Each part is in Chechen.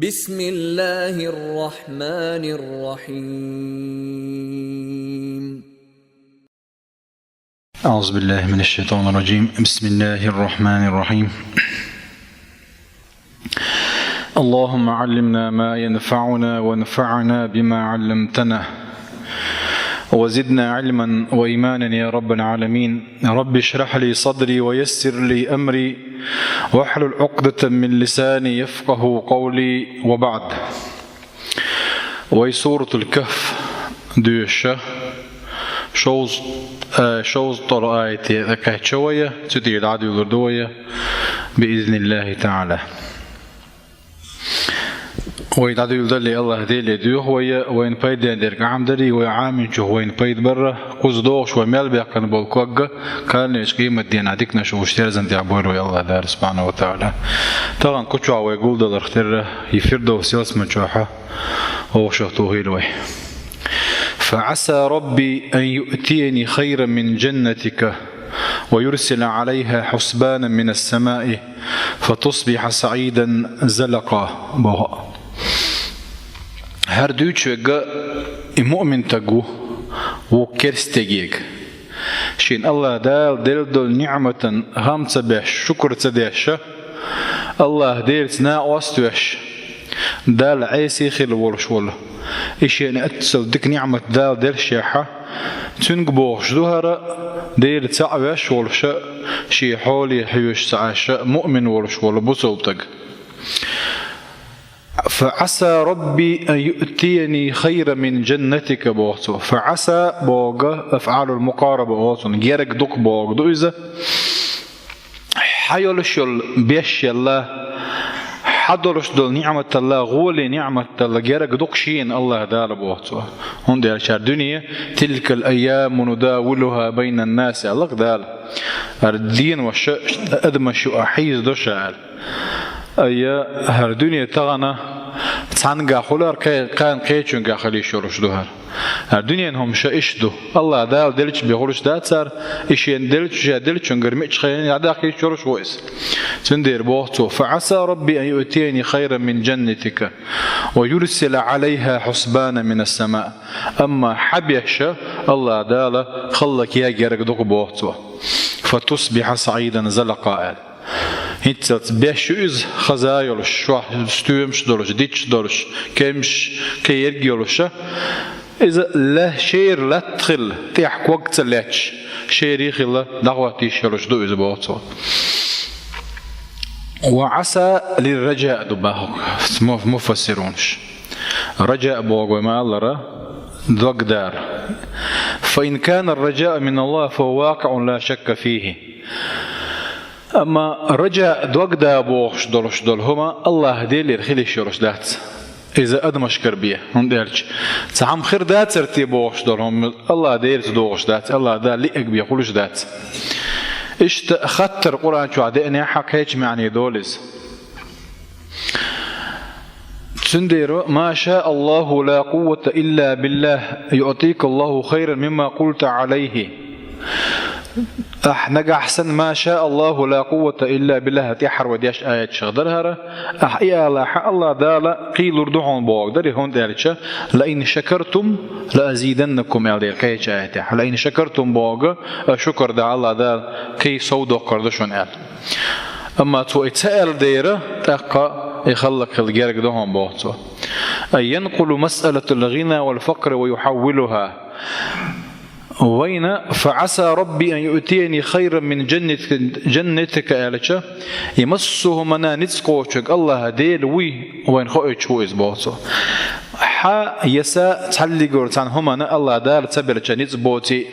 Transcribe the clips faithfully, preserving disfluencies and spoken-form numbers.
بسم الله الرحمن الرحيم. أعوذ بالله من الشيطان الرجيم. بسم الله الرحمن الرحيم. اللهم علمنا ما ينفعنا وانفعنا بما علمتنا وزدنا علما وإيمانا يا رب العالمين. رب اشرح لي صدري ويسر لي أمري واحلل عقدة من لساني يفقه قولي وبعد. Вай Суратуль-Кахф доьшуш, шовз-, э, шовзткъа аят кхаьчна вай, цу тӀера дӀадуьйлур ду вай, биизниллахӀи таӀала. Вай дӀадуьйладале АллахӀ Деле доьху вай, вайна пайденна дерг Ӏамадарий, вай Ӏамийначух вайна пайда барра, кхуза догӀуш вай мел баьккхина болу ког кхалнечу къематдийнахь диканаш болуш терзан тӀехь бойла вай АллахӀ Дала субхьанахӀу ва таӀала. Тахана кху чохь вай гулдаларх терра, и Фирдовс ялсамани чохь вовшах тухийла вай. فعسى ربي أن يؤتيني خيرا من جنتك ويرسل عليها حسبانا من السماء فتصبح صعيدا زلقا, боху. ХӀара дуьйцуш верг и муъмин стаг ву, ву керста стаге. Шена АллахӀ Дала делла долу ниӀматан хам ца беш, шукур ца деш, АллахӀ Делаца накъост а веш, Далла Ӏеса а хилла волуш волу, и шена эццал дика ниӀмат Дала деллашехь, цуьнга бохуш ду хӀара, Дела цхьаъ веш волуш, шен хьоле хьоьжуш ца Ӏаш, муъмин волуш волу бусалба стаг. فعسى ربي أن يؤتيني خيرا من جنتك, боху цо. فعسى бохург أفعال المقاربة боху цунна, герга ду-кх бохург ду иза. Хьан йолуш йолу беш ялла, хьан долуш долу ниӀматалла, гӀоле ниӀматалла герга ду-кх шена АллахӀ Дала, боху цо. ХӀунда аьлча дуьне, تلك الأيام نداولها بين الناس аьлла-кх Дала. ХӀара денош адамаш юкъахь хьийзадо ша аьлла. Ай, хӀара дуьне тахана цхьаьнгахь хуьлу, кхе-, кхана кхечуьнгахь хила йиш йолуш ду хӀара. ХӀара дуьненан хӀума ша иштта ду. АллахӀ Дала деллачу бен хуьлуш дац хӀара, и шена деллачу, ша деллачуьнгара мичча хенахь дӀадаккха йиш йолуш ву иза. Цундела боху цо: فعسى ربي أن يؤتيني خيرا من جنتك ويرسل عليها حسبانا من السماء. Амма хьан беш АллахӀ Дала хӀаллакъян герга ду-кх, боху цо. فتصبح صعيدا زلقا аьлла. ХӀинццалц беш ю иза хаза йолуш, чохь стоьмаш долуш, диташ долуш, кемсаш, кхин ерг йолуш. Иза ла-, шера латта хилла, тӀехь ког ца лаьтташ, шера хилла дӀахӀотта йиш йолуш ду иза, боху цо. وعسى للرجاء ду боху му-, муфассирунаша. Раджаъ бохург вай ма-аллара, догдар. فإن كان الرجاء من الله فهو واقع لا شك فيه. Амма раджаъ, догда бохуш долуш долу хӀума АллахӀ Делера хила йиш йолуш дац. Иза адамашкара бен, хӀунда аьлча цхьа хӀума хир дацара те бохуш долу хӀума АллахӀ Делаца догӀуш дац, АллахӀ Дала лиънарг бен хуьлуш дац. Иштта хаттар Къуръан чохь деанехь а кхечу маьӀне долу иза. Цундела: ما شاء الله لا قوة إلا بالله يعطيك الله خيرا مما قلت عليه. Ахь нагахь санна: ما شاء الله لا قوة إلا بالله тӀаьххьара вай деш аяташах дара хӀара, ахь и алахь, АллахӀ Дала кхин лур ду хьуна бохург дара, хӀунда аьлча: لئن شكرتم لأزيدنكم аьлла дера кхечу аятехь. لئن شكرتم бохург, аш шукур дахь АллахӀ Дала кхин сов доккхур ду шуна аьлла. Амма цо и ца аьлла дера, тӀаккха и хӀаллакьхила герга ду хьуна, боху цо. أي ينقل مسألة الغنى والفقر ويحولها. Вайна: فعسى ربي أن يؤتيني خيرا من جنتك, جنتك аьлча, и массо а хӀуманна ницкъ кхочург АллахӀ Дела вуй, вайна хоуьйтуш ву иза, боху цо. Хьан я сан цхьаллиггара цхьана хӀуманна АллахӀ Дала ца белча ницкъ боций.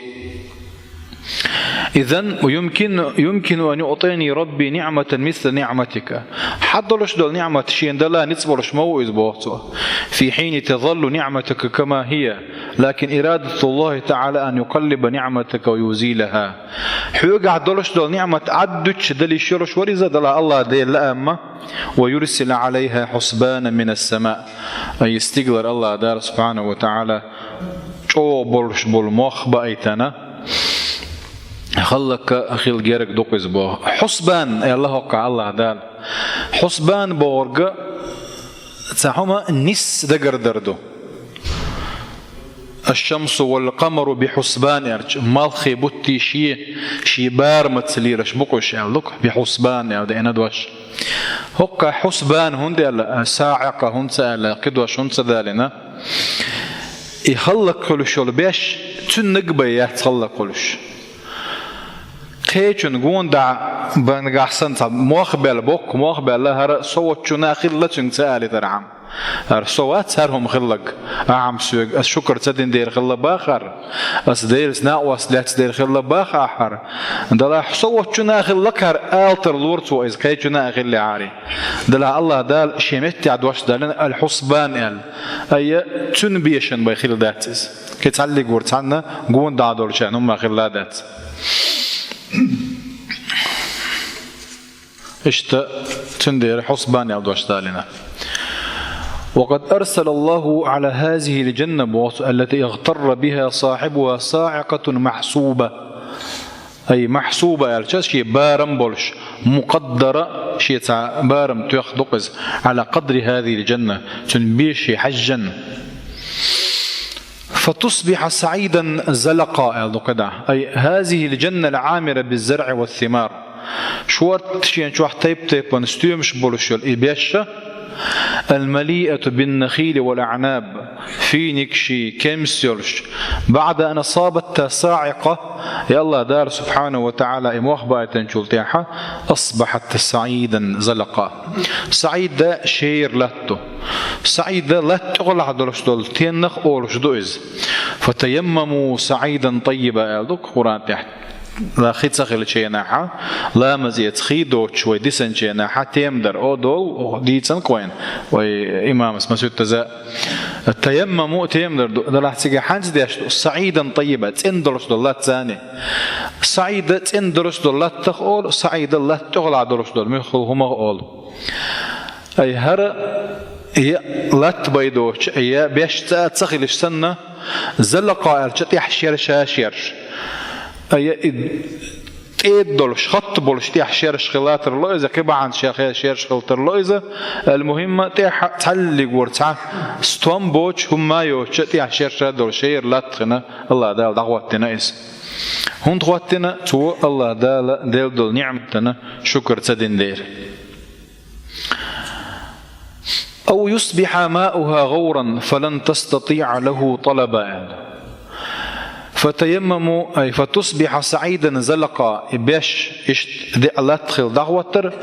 إذن يمكن، يمكن أن يعطيني ربي نعمة مثل نعمتك. Хьан долуш долу ниӀмат шена дала ницкъ болуш ма ву иза, боху цо. في حين تظل نعمتك كما هي، لكن إرادة الله تعالى أن يقلب نعمتك ويزيلها. Хьоьгахь долуш долу ниӀмат Ӏад дуьтуш дала йиш йолуш вара иза, дала АллахӀ Дела лаамма, ويرسل عليها حسبانا من السماء. Ай, стигалара АллахӀ Дала субхьанаху ва таӀала чӀогӀа болуш болу мох баийтина, хӀаллакьхила герга ду-кх иза боху. Хьусбан аьлла хӀокху АллахӀ Дала. Хьусбан бохург Цхьа хӀума нисса дагардар ду. «الشمس والقمر بحسبان» аьлча, малхи бутти шен, шен барамца лелаш бу-кх уьш аьлла ду-кх, «بحسبان» аьлла деана дош. ХӀокхо хьусбан хӀунда аьлла, саӀикъа хӀунда ца аьлла, кхы дош хӀунда ца далийна? И хӀаллакьхуьлуш йола беш цуьннаг бен яц хӀаллакьхуьлуш. Кхечун гонда бан гахь санна цхьа мох баьлла боккха, мох баьлла, хӀара со волчунна хилла цуьнга ца алийтархьама. ХӀара со вац хӀара хӀума хилларг, ахьа-м соьга ас шукар ца дина дера хилла бах хӀара, ас Делаца накъост лаьцна дера хилла бах ахьа хӀара. Делахь со волчунна хилла-кх хӀара ала тарлора цо иза, кхечунна а хиллехьара. Делахь АллахӀ Дала шен меттехь дош далийна «الحسبان» аьлла. Айя, цуьнан бешан бен хилла дац иза. Кхин цхьаллигора цхьанна гонда долчарна хӀумма хилла дац. Иштта цуьнан дера хьусбан аьлла дош далийна. «وقد أرسل الله على هذه الجنة», боху цо, «التي اغتر بها صاحبها صاعقة محسوبة». Ай, «محسوبة» аьлча, шен барам болуш, «مقدرة», шен цхьа барам тоьхна ду-кх иза, «على قدر هذه الجنة», цуьнан бешан хьаьжжина. «فتصبح سعيدا زلقا», аьлла ду кхидӀа. Ай, «هذه الجنة العامرة بالزرع والثمار». Шорта шен чохь тайп-тайпана стоьмаш болуш йолу и беш, «المليئة بالنخيل والأعناب», финикаший, кемсаш йолуш. «بعد أن أصابتها صاعقة», и АллахӀ Дала, سبحانه وتعالى, и мох байтинчул тӀаьхьа, «أصبحت سعيدا زلقا». СаӀида шера латта ду. СаӀида латта тӀехулахь долуш долу теннах олуш ду иза. «فتيمموا صعيدا طيبا», аьлла ду-кх Къуръан тӀехь. Ла хи ца хилчу хенахь, ламаз эца хи доцуш вай дисинчу хенахь, тема дар, о, долу, о, дийцина-кх вайна, вай имамас масуьттаза. «تيمموا», тема дар ду, делахь цига хьаьнца деш ду, «صعيدا طيبا», цӀена долуш долу латта царна. СаӀида цӀена долуш долу латтах олу, СаӀида латта тӀехулахь долуш долу муьлхха хӀумах олу. Ай, хӀара я латта бен доцуш, я беш цӀа ца хилча санна, «زلقا» аьлча тӀехь шераш а шераш. Ай, я и тӀеда долуш, хатта болуш тӀехь шераш хила тарло иза, кхин бахьана шех шераш хила тарло иза. Ал-мухӀимма, тӀехь цхьаллигора цхьа стом боцуш, хӀумма а йоцуш, тӀехь шераш а долуш шера латта хина, АллахӀ Дала дӀахӀоттийна иза. ХӀунда хӀоттийна? Цо АллахӀ Дала делла долу ниӀматана шукар ца дина дера. «أو يصبح ماؤها غورا فلن تستطيع له طلبا», аьлла. «فتيمموا», ай, «فتصبح سعيدا زلقا», и беш иштта деа латта хила дӀахӀоттар,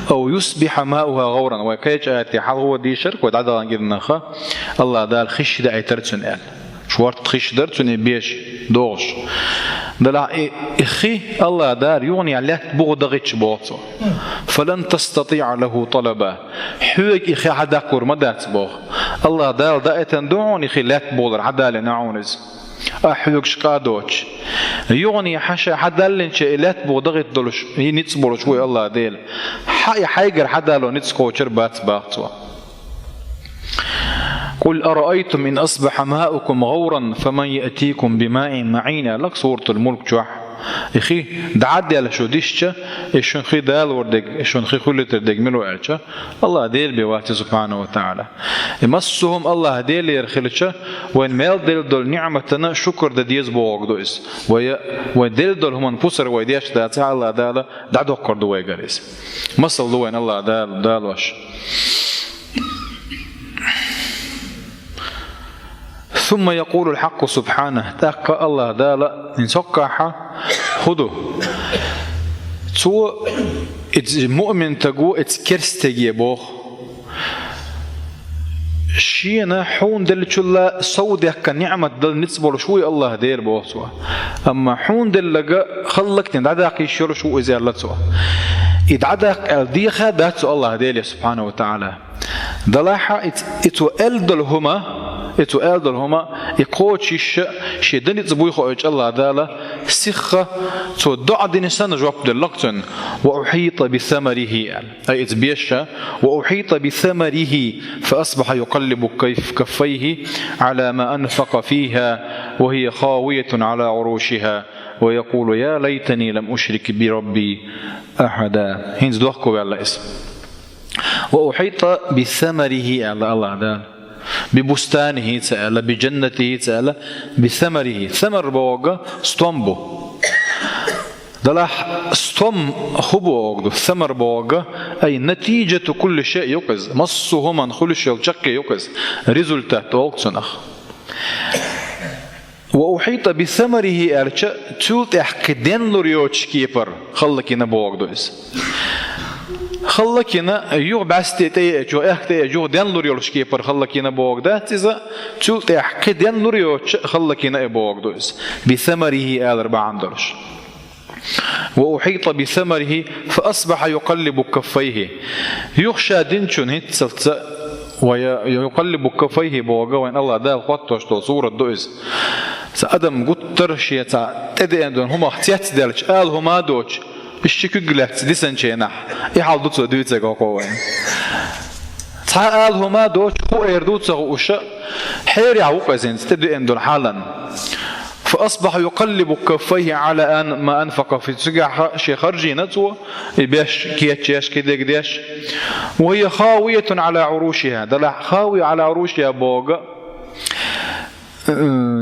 «أو يصبح ماؤها غورا», вай кхечу аятехь хьалха дийшира-кх вай дӀадахана гинаха, АллахӀ Дала хиш даийтар цуьнан аьлла. Шорта хиш дара цуьнан и беш догӀуш. Делахь и, и хи АллахӀ Дала юханехьа лаьтта буха дахийтча боху цо. «فلن تستطيع له طلبا». Хьоьга и хи хьадаккхалур ма дац боху. АллахӀ Дала даийтина ду хьуна и хи лаьтта бухалур, хьадалийна хьуна иза. Ахь хьоьгуш къа а доцуш. Юханехьа ша хьадаллинчу и лаьтта буха дахийта долуш, и ницкъ болуш ву и АллахӀ Дела. Хьан и хьайгара хьадало ницкъ кхочур бац боху цо. «قل أرأيتم إن أصبح ماؤكم غورا فمن يأتيكم بماء معين», аьлла-кх Суратул Мулк чохь. И хи дӀа а даьлла шу дисча, и шуна хи далор дерг, и шуна хи хуьлуьйтур дерг мила ву аьлча, АллахӀ Дела бен вац и, субхьанаху ва таӀала. И массо а хӀума АллахӀ Делера хилча, вайна мел делла долу ниӀматана шукар дан деза бохург ду иза. Вай, вайна делла долу хӀуманна пусар вай деш дацахь, АллахӀ Дала дӀадоккхур ду вайгара иза. Масал ду вайна АллахӀ Дала далош. «ثم يقول الحق سبحانه», тӀаккха АллахӀ Дала, хӀинца хӀоккхахьа хӀун ду? Цо, иза муъмин стаг ву, иза керста стаге боху. Шена хьуна деллачул а сов дехка ниӀмат дала ницкъ болуш ву и АллахӀ Дела боху цо. Амма хьуна делларг хӀаллакдина дӀадаккха йиш йолуш ву иза аьлла цо. И дӀадаккха аьлла дехар дац цо АллахӀ Деле, субхьанаху ва таӀала. Делахь и, и цо аьлла долу хӀума, и цо аьлла долу хӀума, и кхочуш йиш а, шен дан ницкъ буй хоуьйтуш АллахӀ Дала, сихха цо доӀа дина санна жоп делла-кх цунна: «وأحيط بثمره», аьлла. Ай, иза беш а, «وأحيط بثمره فأصبح يقلب كف-، كفيه على ما أنفق فيها وهي خاوية على عروشها ويقول يا ليتني لم أشرك بربي أحدا». ХӀинца дохко ваьлла иза. وأحيط بثمره аьлла АллахӀ Дала. ببستانه ца аьлла, بجنته ца аьлла, بثمره. Самар бохург стом бу. Делахь стом хӀу бохург ду, самар бохург, أي نتيجة كل شيء ю-кх иза, массо а хӀуманна хуьлуш йолу чаккхе ю-кх иза, результат олу цунах. وأحيط بثمره аьлча, цул тӀаьхьа кхин денлур йоцуш кепара хӀаллакйина бохург ду иза. ХӀаллакйина, юха бӀаьсте тӀееача, юха аьхка тӀееача, юха денлур йолуш кепара хӀаллакйина бохург дац иза, цул тӀаьхьа кхин денлур йоцуша хӀаллакйина и бохург ду иза. بثمره алар бахьана долуш. وأحيط بثمره فأصبح يقلب كفيه. Юха ша динчун хӀинццалц а, ва я-, يقلب كفيه бохург вайн АллахӀ Дала хоттош долу сурат ду иза. Цхьа адам гуттар а шен цхьа тӀедеана долу хӀумах цецдаьлча, ала хӀума а доцуш, иштта куьг лаьцна дисинчу хенахь, и хьал ду цо дуьйцург хӀокхо вайн. Цхьа ала хӀума а доцуш, хӀун эр ду ца хууш, хьерехь ву-кх иза хӀинца тӀедеана долу хьалан. فأصبح يقلب كفيه على أن-، ما أنفق فيه. Цигахь шен харжийна цо, и беш, кечъеш, кхидерг деш. وهي خاوية على عروشها. Делахь خاوية على عروشها бохург,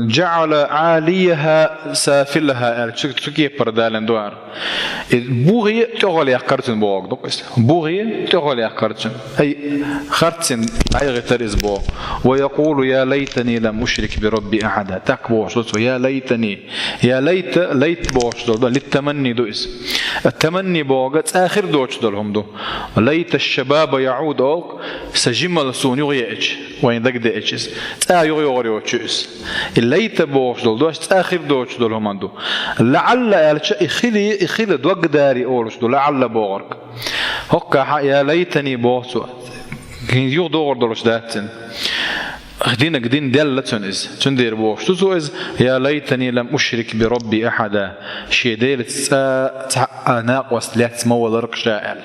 جعل عاليها سافلها аьлла, цу, цу кепара далийна ду хӀара. И бухе тӀехула яьккхира цуьнан бохург ду-кх иза. Бухе тӀехула яьккхира цуьнан. Ай, харцйина дӀаяхийтира иза боху. ويقول يا ليتني لم أشرك بربي أحدا. ТӀаккха бохуш ду цо: يا ليتني. يا ليت, ليت бохуш долу, للتمني ду иза. Таманни бохург цкъа хир доцуш долу хӀума ду. ليت الشباب يعود олу-кх, сан жималла суна юхаеача, вайна дагадеача иза. Цкъа юхайогӀур йоцуш ю иза. И ليت бохуш долу дош цкъа хир доцуш долу хӀума ду. لعل аьлча, и хили, и хила догдари олуш ду, لعل бохург. ХӀокхахь يا ليتني боху цо. ХӀинца юхадогӀур долуш дац цуьнан. Динаг дина делла цуьнан иза. Цундела бохуш ду цо иза: يا ليتني لم أشرك بربي أحدا. Шен Делаца цкъа а цхьа а накъост лаьцна ма валара-кх ша аьлла.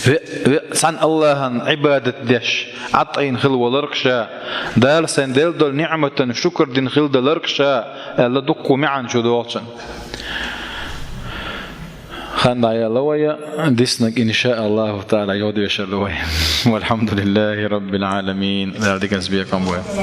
Ве-, ве-, цхьана АллахӀан Ӏибадат деш, Ӏад Ӏийна хила валара-кх ша, Дала сайна делла долу ниӀматан шукар дина хила далара-кх ша аьлла, дуккха маьӀна чу догӀу цуьнан. Хан дӀаяла вай, диснарг, иншааллаху таала, юхадешар ду вай. والحمد لله رب العالمين. Дала диканца бекхам бойла.